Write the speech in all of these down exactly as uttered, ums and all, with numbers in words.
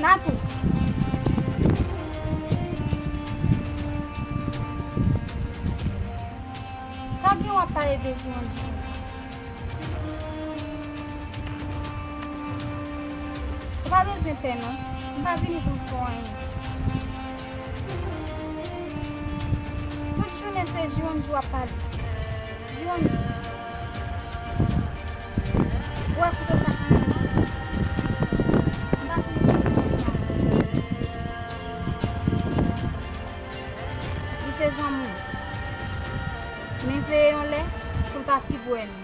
Tatou. Sa w gen w ap pale de Jiwanji konsa? Ou pa bezwen pè non. M pa vini pou m fè w anyen. Tout jounen se Jiwanji w ap pale. Jiwanji. Ou wè kouto sa k nan men mwen? M pa vini pou m fè w anyen. Li se zanmi w. Men veye yon lè pou l pa pi bwè nou.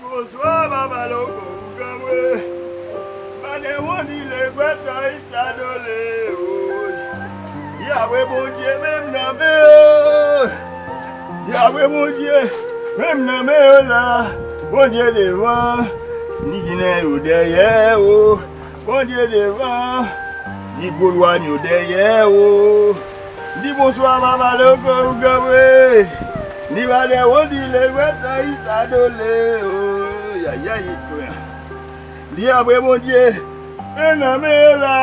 Bonswa, papa Loko, ou kanpe. Padè Wondi le gwèt ay sa dole, oy. Yahweh Bondye menm nan men yo. Yahweh Bondye menm nan men yo la. Bondye devan, ni Ginen yo dèyè yo. Bondye devan, ni gwo lwany yo dèyè yo. Di bonswa, papa Loko, ou kanpe. Di padè Wondi le gwèt ay sa dole, oy, ay, ay, frè. Di apre Bondye, men nan men yo la.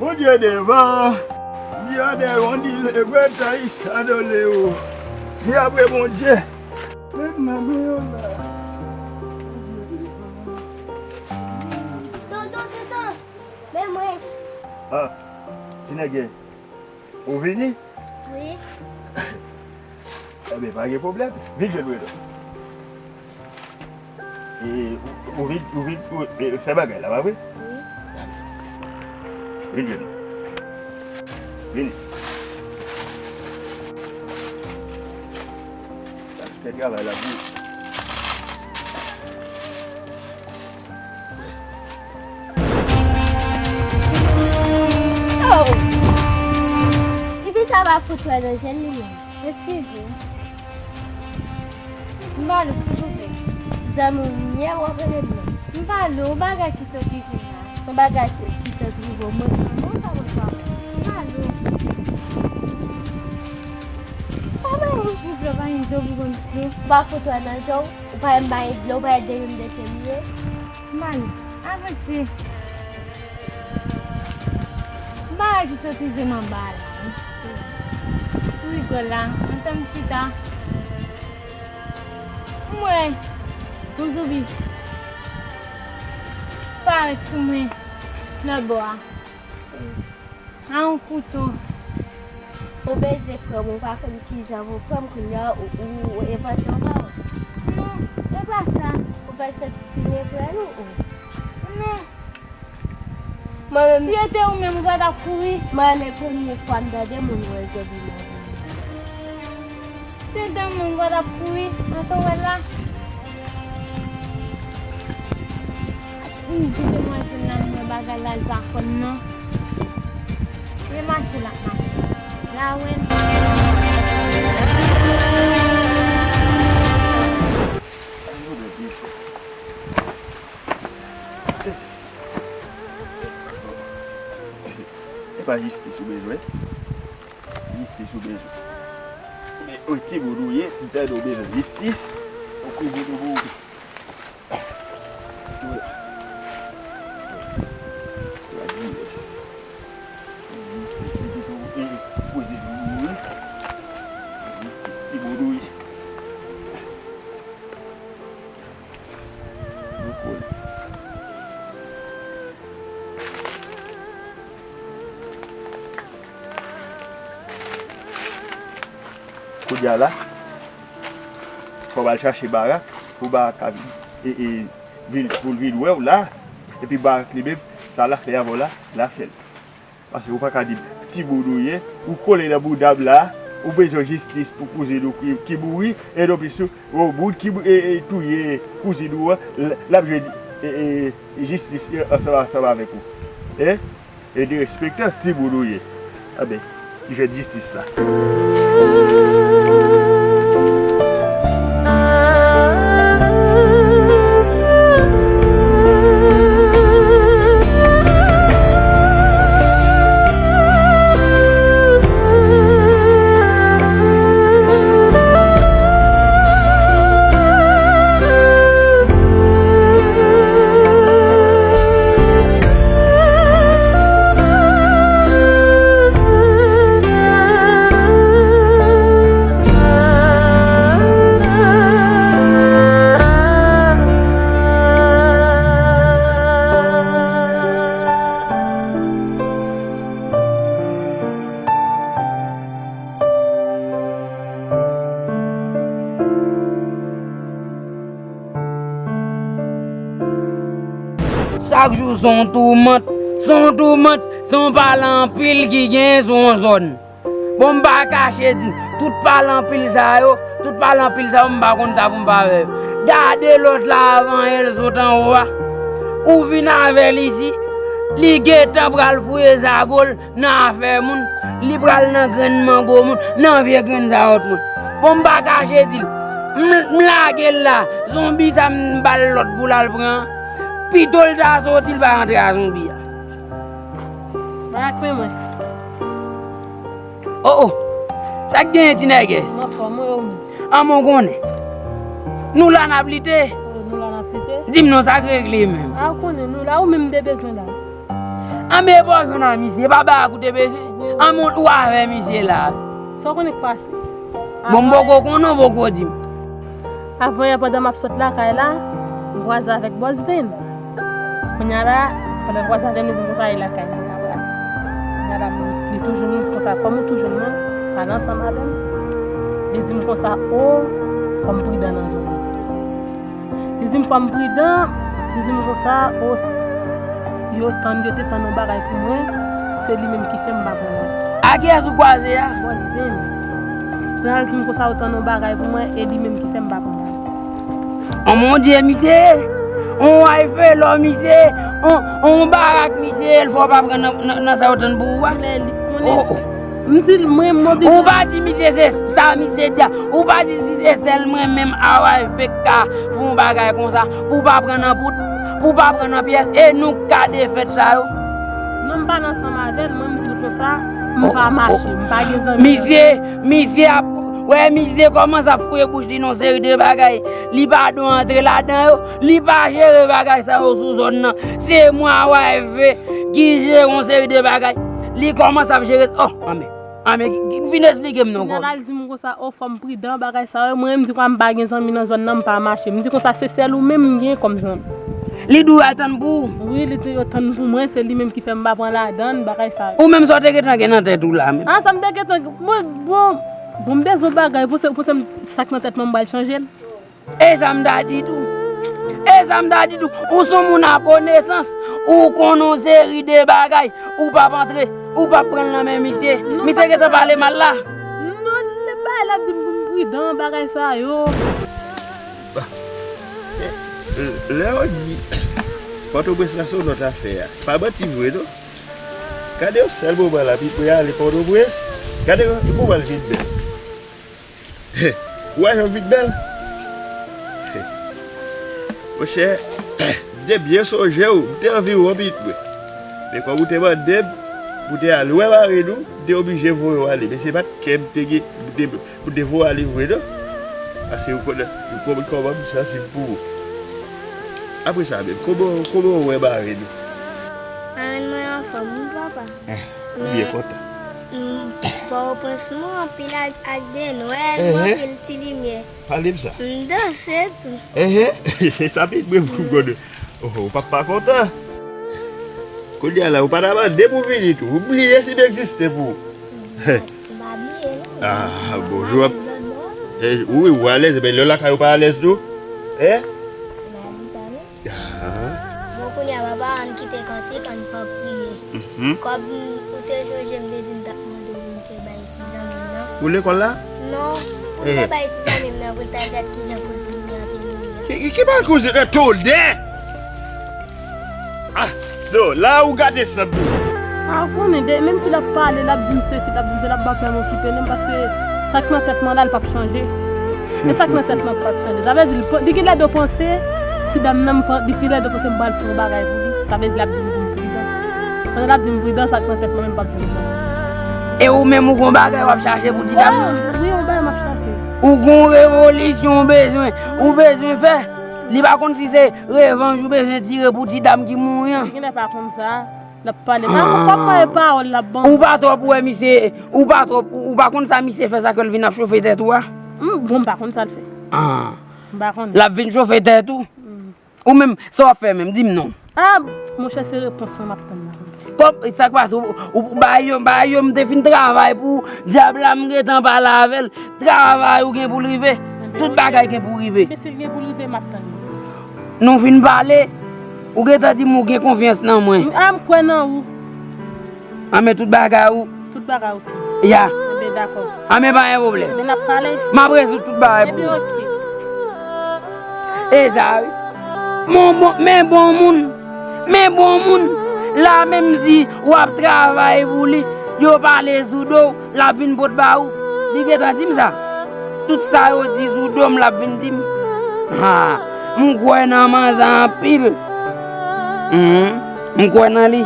Bondye devan. Di padè Wondi le gwèt ay sa dole, o. Di apre Bondye, men nan men yo la. Tonton, tonton, men mwen. Ah, ti nèg, ou vini? Wi. Enben, pa gen pwoblèm. Vin jwenn mwen non. E, ou, ou vin, ou vin, ou, e, fè bagay la, pa vre? Wi. Vin jwenn mwen. Vini. Fè travay la pou ou. Oh! Tifi sa pa fout wè nan je l li menm. Eskize. M ba l ou, silvouplè. Zanmi w, nyè w ap rele m nan. M ba l ou, bagay ki sot rive la. Yon bagay ki sot rive w, mwen zanmi w sa mwen pa wè. M ba l ou. Pa bay yon ti dlo, pa yon dlo pou konn dlo. Ou pa fout wè nan je w, ou pa wè m bay dlo, ou pa wè de menm de je m ye. Mal, avanse. Bagay ki sot rive m anba la. Sou rigòl la, antan m chita. M wè yon zoubi parèt sou mwen lòt bò a. A yon kouto. Ou beze frè m, ou pa konn kijan pou frè m kounye a, ou, ou, ou envante yon pawòl. Non, e pa sa. Ou pa santi ti men frè nou, ou? Non. Mwen menm. Si yo te ou menm, ou pa t ap kouri. Mwen, se premye fwa m tande moun wè zòbi nan vi m. Se dan moun pa t ap kouri nan towèl la. M di demwazèl la, m wè bagay la, l pa konn non. E mache l ap mache. La wè l. E pa jistis ou bezwen. Jistis ou bezwen. Men, ou ti moun ou ye, m tande ou bezwen jistis. Ou koze nou pou ou. Ou la jistis. Jistis, ou koze nou pou ou. Jistis, ti moun ou ye. Kounye a la, fò w al chache Barak, pou Barak ka vin, e, e, vin, pou l vin wè w la, epi Barak li menm, sa l ap fè avè w la, l ap fè l. Paske ou pa ka di m ti moun ou ye, ou kole nan bouda m la, ou bezwen jistis pou kouzin ou ki, ki mouri, e non plis ou, ou moun ki mou-, e, e, touye kouzin ou an, l, l ap jwenn, e, e, jistis ansanm, ansanm avèk ou. E, e derespektan ti moun ou ye. Enben, jwenn jistis la. Chak jou se yon toumant, se yon toumant, se yon pale anpil ki genyen sou yon zòn. Bon, m pa kache di, tout pale anpil sa yo, tout pale anpil sa yo, m pa konn sa pou m fè avè yo. Gade lòt la avan yè l sot anwo a. Ou vin avè l isi, li gentan pral fouye zago l nan afè moun, li pral nan grenn mango moun, nan vye grenn zawòt moun. Bon, m pa kache di l, m, m lage l la, zonbi sa m ba l lòd pou l al pran an. Pito l ta soti, l pa rantre a zonbi a. Bagay kwen mwen. Oh, oh. Sa k genyen, ti nègès? M anfòm, wi, ou menm? An, mwen konnen. Nou la n ap lite. Oh, nou la n ap lite? Di m non, sa k regle menm? A, ou konnen, nou la, ou menm m te bezwen la. An, men e pa w jwenn a misye, e pa bagay ou te bezwen? Wi. An, men ou avè misye la. Sa w konnen k pase? Bon, m poko konnen, w poko di m. Avan yè, pandan m ap sot lakay la, m kwaze avèk Bòs Den. Kounye a la, pandan m kwaze avè l, li di m konsa, e lakay mwen la, bra. Kounye a la, li tou jwenn mwen, li di konsa, kòm ou tou jwenn mwen, pale ansanm avè m. Li di m konsa, o, fò m pridan nan zòn nan. Li di m fò m pridan, li di m konsa, o, yo tann, yo te tann yon bagay pou mwen, se li menm ki fè m pa pran nan. A kiyès ou kwaze a? Bòs Den. Kounye a l di m konsa, yo tann yon bagay pou mwen, e li menm ki fè m pa pran nan. Oh mon Dieu, misye, on wife lò misye, on, on barak misye, l fò pa pran nan, nan, nan sa yo tann pou ou a. Men li konnen. Oh, oh. M di l, mwen, m oblije. Ou pa di misye se sa misye di a. Ou pa di si se sèl mwen menm a wife k ka fè yon bagay konsa. Pou pa pran nan poud, pou pa pran nan pyès, e nou k ka defèt sa yo. Non, m pale ansanm avè l, mwen, m di l konsa, m pa mache, m pa gen zanmi. Misye, misye ap, wè, misye kòmanse ap fouye bouch li nan seri de bagay. Li pa dwe antre ladan yo. Li pa jere bagay sa yo sou zòn nan. Se mwen a wife ki jere yon seri de bagay. Li kòmanse ap jere. Oh, anben. Anben, vin esplike m non, kòm. Kounye a la, l di m konsa, o, fò m pridan, bagay sa yo. Mwen, m di kwa m pa gen zanmi nan zòn nan, m pa mache. M di konsa, se sèl ou menm m gen kòm zanmi. Li di w al tann pou ou? Wi, li di yo tann pou mwen, se li menm ki fè m pa pran ladan l, bagay sa yo. Ou menm, sa w te gentan gen nan tèt ou la menm? A, sa m te gentan, mwen, bon, bon, m bezwen bagay, pou se, pou se m, sa k nan tèt mwen, m pral chanje l. E sa m ta di tou. E sa m ta di tou. Ou se yon moun a konesans. Ou konn yon seri de bagay. Ou p ap antre. Ou p ap pran l nan men misye. Misye gentan pale mal la. Non, se bagay l ap di m pou m pridan, bagay sa yo. Lè yo di Pòtoprens la se yon lòt afè a. Pa manti vre non. Gade yon sèl moman la, pi pre ale Pòtoprens. Gade yon moman l vin bèl. Ou wè jan w vin bèl? Monchè, m te byen sonje w, m te anvi w anpil, mwen. Men kòm ou te mande m pou te al wè marenn ou, m te oblije voye w ale. Men se pa t kè m te gen, m te, m te voye w ale vre, non. Paske ou konnen, ou konnen kòman m sansib pou ou. Apre sa menm, kòman, kòman w wè marenn ou? Marenn mwen anfòm, wi, papa. Eh, m byen kontan. Pòtoprens mwen anpil ak, ak de nwèl, mwen anpil ti limyè. Pale m sa. M danse tou. Enhen, se sa pi byen pou m konnen. Oh, oh, papa kontan. Kounye a la, ou pa ta mande pou vini tou. Ou bliye si m egziste pou ou. M pa bliye, non. Ah, bonjou. Eh, wi, ou alèz, men lè w lakay ou pa alèz tou. Eh? M pa di sa, non. Bon, kounye a, papa, ann kite kantik, ann pa priye. Kòm ou te chonje m, te di m t ap mande w pou m te bay ti zanmi m nan. Pou lekòl la? Non, pou m te bay ti zanmi m nan, pou l ta gad kijan kouzin li an te mouri an. Ki, ki, ki pa kouzin nan tolè? Ah, non, la ou gate sant mwen. A, ou konnen, de, menm si l ap pale, l ap di m sesi, l ap di m sela, m pa menm okipe l, non, paske sa k nan tèt mwen la, l p ap chanje. E sa k nan tèt mwen p ap chanje. Sa vle di, li, li gen lè de panse, ti dam nan, m pa, li gen lè de panse m pral fè yon bagay pou li. Sa vle di, l ap di m pou m pridan. Pandan l ap di m pridan, sa k nan tèt mwen menm p ap vin nan. E ou menm, ou gon bagay w ap chache pou ti dam nan? Wi, yon bagay m ap chache. Ou gon revolisyon ou bezwen, ou bezwen fè? Li pa konn si se revanj ou bezwen tire pou ti dam ki mouri an. Li genlè pa konn sa. L ap pale. Mwen, m pa pale pawòl l ap ban. Ou pa twòp wè misye, ou pa twòp, ou, ou pa konn sa misye fè sa ke l vin ap chofe tèt ou a? M, bon, m pa konn sa l fè. Ah. M pa konn. L ap vin chofe tèt ou? Mm. Ou menm, sa w ap fè menm? Di m non. Ah, monchè, se repons mwen m ap tann la. Kòb, sa k pase? Ou, ou, ou bay yo, bay yo, m te fin travay pou dyab la, m gentan pale avè l. Travay ou gen pou l rive. Tout bagay gen pou rive. Men si l gen pou l rive, m ap tann li. Nou fin pale. Ou gentan di m ou gen konfyans nan mwen. A, m kwè nan ou. Anben tout bagay ou. Tout bagay ok. Ya. Enben dakò. Anben pa gen pwoblèm. Enben n ap pale. M ap rezoud tout bagay pou ou. Enben ok. E sa wi. Mon bon, men bon moun. Men bon moun. La menm si w ap travay pou li, yo pale sou do w. L ap vin pot ba ou. Li gentan di m sa. Tout sa yo di sou do m, l ap vin di m. Ha, m kwè nan manzè anpil. Mhm, m kwè nan li.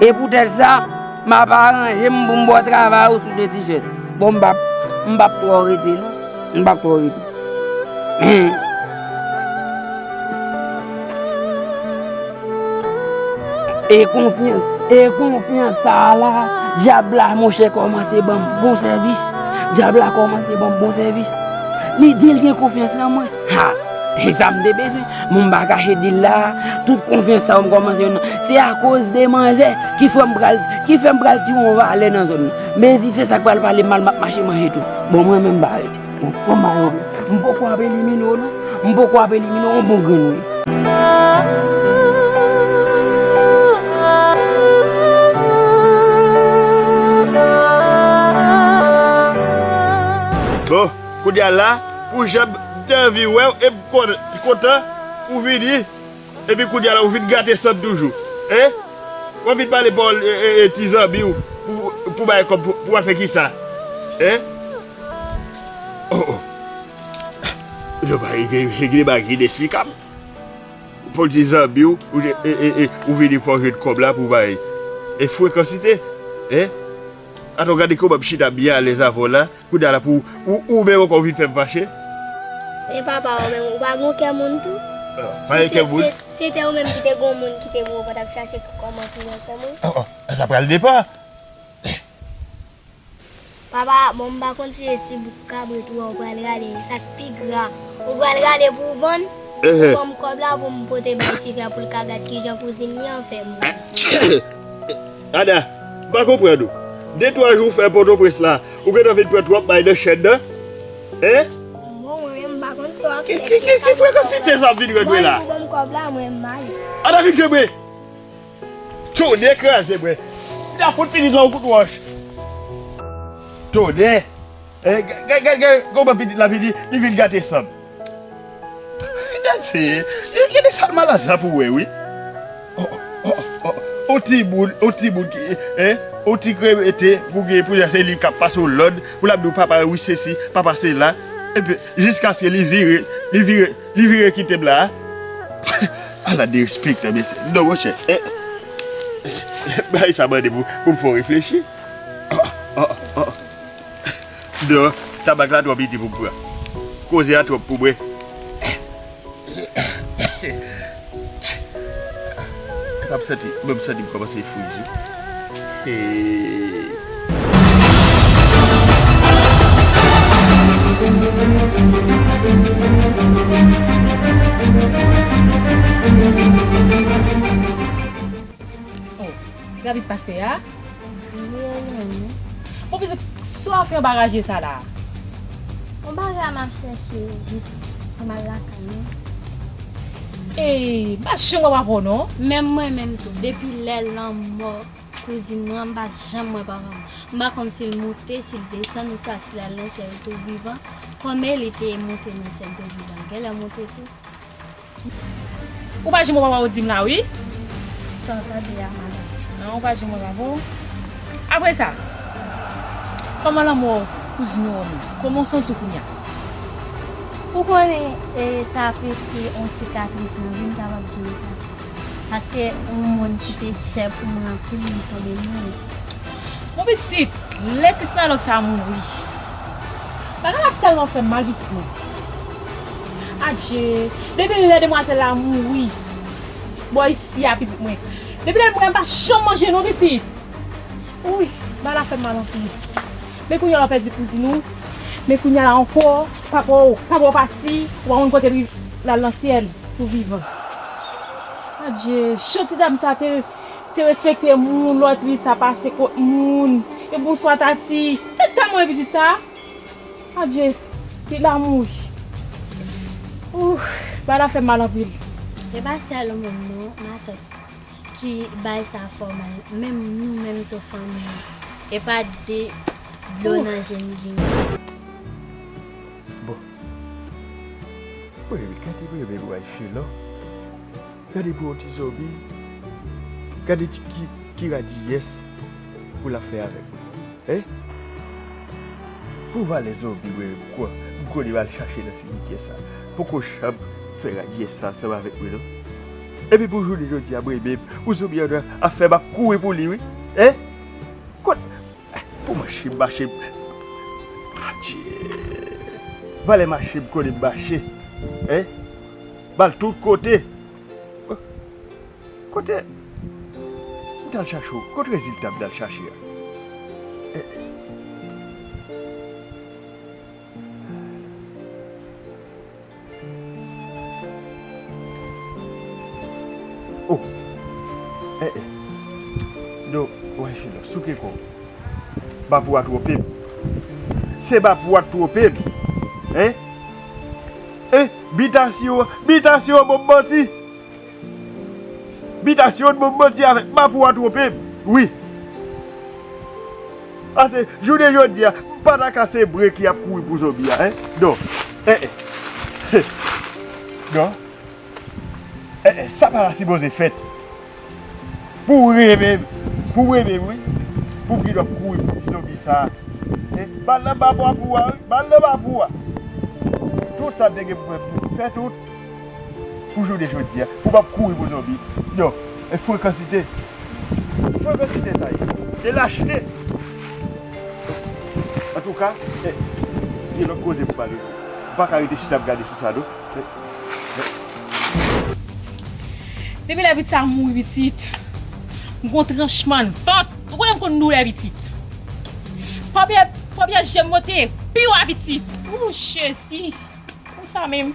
E poutèt sa, m ap aranje m pou m ba w travay ou sou de ti chèz. Bon, m p ap, m p ap twò rete, non. M p ap twò rete. Mhm. E konfyans, e konfyans sa a la, dyab la, monchè, kòmanse ban m bon sèvis. Dyab la kòmanse ban m bon sèvis. Li di l gen konfyans nan mwen. Ha! E sa m te bezwen. Bon, m pa kache di l la, tout konfyans sa yo m kòmanse jwenn nan. Se akoz de manzè ki fè m pral, ki fè m pral tire yon valè nan zòn nan. Mezi se sa k pral pale mal, m ap mache manje tou. Bon, mwen menm m pa rete. Bon, fò m ba yo. M poko ap elimine w non. M poko ap elimine w, yon bon grenn wi. Bon, kounye a la, pou jan m te anvi wè w, e m kon-, kontan ou vini. Epi kounye a la, ou vin gate sant toujou. Hein? W ap vin pale pawòl, e, e, e, ti zanmi w pou, pou bay kòb, pou, pou w al fè kisa? Hein? Oh, oh. Yo pa regle, regle bagay inesplikab. Pou ti zanmi w, ou, e, e, e, ou vini fè w jwenn kòb la pou bay. E frekansite. Hein? Atò, gade kòman m chita byen alèz avè w la. Kounye a la pou ou, ou menm ankò vin fè m fache. Men papa, ou menm, ou pa gon kè moun tou? Ah, pa gen kè moun? Si se, si se te ou menm ki te gon moun ki te mouri, ou pa t ap chache kòman tounen kè moun? Oh, oh, sa pral depann. Papa, bon, m pa konn si se ti bouk kabrit ou a ou pral rale, sa k pi gra. Ou pral rale pou w vann, ou ban m kòb la pou m pote bay tifi a pou l ka gad kijan kouzin li an fè mouri. Ada, m pa konprann ou. De twa jou ou fè Pòtoprens la, ou gentan vin pran twòp bay nan chèn nan? Hein? Bon, mwen menm, m pa konn sa w ap fè. Ki, ki, ki, ki frekansite sa ap vin jwenn mwen la? Bon, ou ban m kòb la, mwen, m ale. Ada, vin jwenn mwen! Tonnè kraze mwen! Li ap fout pitit lan yon kout wòch. Tonnè! Eh, gade, gade, gade kòman pitit la vini, li vin gate sant. Gade se, gade sa l malazan pou wè, wi. Oh, oh, oh, oh. On timoun, on timoun ki, hein, on ti krevete, pou gen, pou se li k ap pase w lòd, pou l ap di w papa wi sesi, papa sela. Epi, jiskaske li vire, li vire, li vire kite m la. Ala derespektan, mesye. Non, monchè. Eh, eh, bagay sa mande pou, pou m fè w reflechi. Oh, oh, oh. Non, tabak la twò piti pou m pran. Koze a twòp pou mwen. Epa m santi, mwen m santi m kòmanse friz wi. Hey. Oh, gade pastè a. Wi, wi, wi. Bon, pitit, sa w ap fè anba raje sa la? Yon bagay m ap chèche jis pou m al lakay mwen. Ey, m pa janm wè papa w non. Menm mwen menm tou, depi lè lanmò kouzin mwen an, m pa janm wè papa m. M pa konn si l moute, si l desann, ou sa si l al nan syèl, li tou vivan. Kòm li te moute nan syèl, li tou vivan. Genlè moute tou. Ou pa janm wè papa w di m la wi. Sa w tande a, madanm? Non, ou pa janm wè papa w. Apre sa, kòman lanmò kouzin ou an menm? Kòman w santi w kounye a? Ou konnen, e, sa ap rete yon sikatris nan vi m, m kapab di w konsa. Paske yon moun ki te chè pou mwen anpil, li tonbe mouri. Mon pitit, lè Krismalòv sa a mouri, bagay la ap tèlman fè m mal, pitit mwen. Adje, depi lè demwazèl la mouri bò isi a, pitit mwen, depi lè l mouri a, m pa janm manje non, pitit. Wi, bagay la fè m mal anpil. Men kounye a w pèdi kouzin ou, men kounye a la ankò, papa w, papa w pati, ou pa konn kote l, l al nan syèl pou vivan. Adje, jan ti dam sa te, te respekte moun, lè w di sa pase kot moun. E bonswa tati. Tèt ta mwen pitit sa. Adje, pitit la mouri. Ouh, bagay la fè m mal anpil. E pa sèl ou menm non, matant, ki bay sa fòmal. Menm nou menm tou fanmi an. E pa de dlo nan je n gen. Bon. Wi, wi, gade wi, wi, wi, Filò. Gade pou yon ti zonbi. Gade ti ki, ki radiyès pou l ap fè avèk mwen. Hein? Pou valè zonbi mwen menm kwa, m konnen m al chache nan simityè sa. Poko janm fè radiyès sa ansanm avèk mwen non. Epi pou jounen jodi a mwen menm, pou zonbi an ap fè m ap kouri pou li wi. Hein? Kot, pou mache m mache. Adye. Valè mache m konnen m mache. Hein? M al tout kote. Kote m t al chache w? Kot rezilta m t al chache a? Eh. Oh. Eh, eh. Do, w a fè lò. Souke kò w. Bafou a twonpe m. Se bafou a twonpe m. Hein? Eh, bitasyon, bitasyon, bon manti. Bitasyon, bon manti avèk bafou a twonpe m. Wi. Ase, jounen jodi a, m pa ta ka se mwen ki ap kouri pou zonbi a, hein? Non. Eh, eh. Non. Eh, eh, sa pa ta sipoze fèt. Pou w renmen m, pou w renmen m, wi. Pou m gen dwa kouri pou ti zonbi sa a. Eh, m al nan bafou a pou w a, wi. M al nan bafou a. Tout sa m te gen pou fè, m fè tout. Pou jounen jodi a, pou m ap kouri pou zonbi. Non, e frekansite. Frekansite sa ye. E lachte. Antouka, eh, gen lòt koze pou pale. M pa ka rete chita ap gade sou sa, non. Eh, eh. Depi lè pitit sa mouri, pitit, m gon tranchmann vant. Ou konnen m konn doulè pitit. Pòpyè, pòpyè je m monte pi wo a pitit. Ou Jezi. Konsa menm.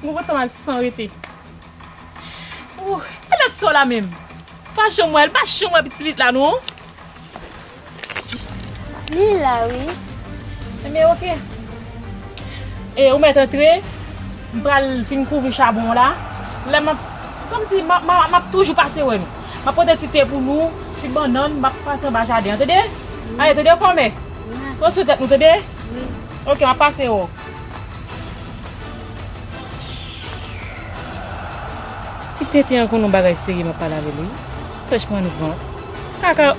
M gon vant fè mal san rete. Ou, e lòt sò la menm. Pa janm wè l, pa janm wè pitit la non. Li la wi. Ebyen oke. E ou mèt antre. M pral fin kouvri chabon la. Lè m ap, kòmsi m ap, m ap, m ap toujou pase wè nou. M ap pote ti te pou nou, ti bannann, m ap pase anba jaden an, tande? Ale, tande kòmè? Pran swen tèt nou, tande? Oke, m ap pase wè w. Ti tenten an konn yon bagay serye m ap pale avè l wi. Tranchmann vant. Kaka.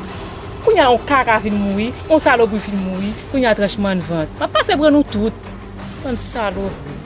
Kounye a yon kaka fin mouri, yon salopri fin mouri, kounye a tranchmann vant. M ap pase pran nou tout. Bann salopri.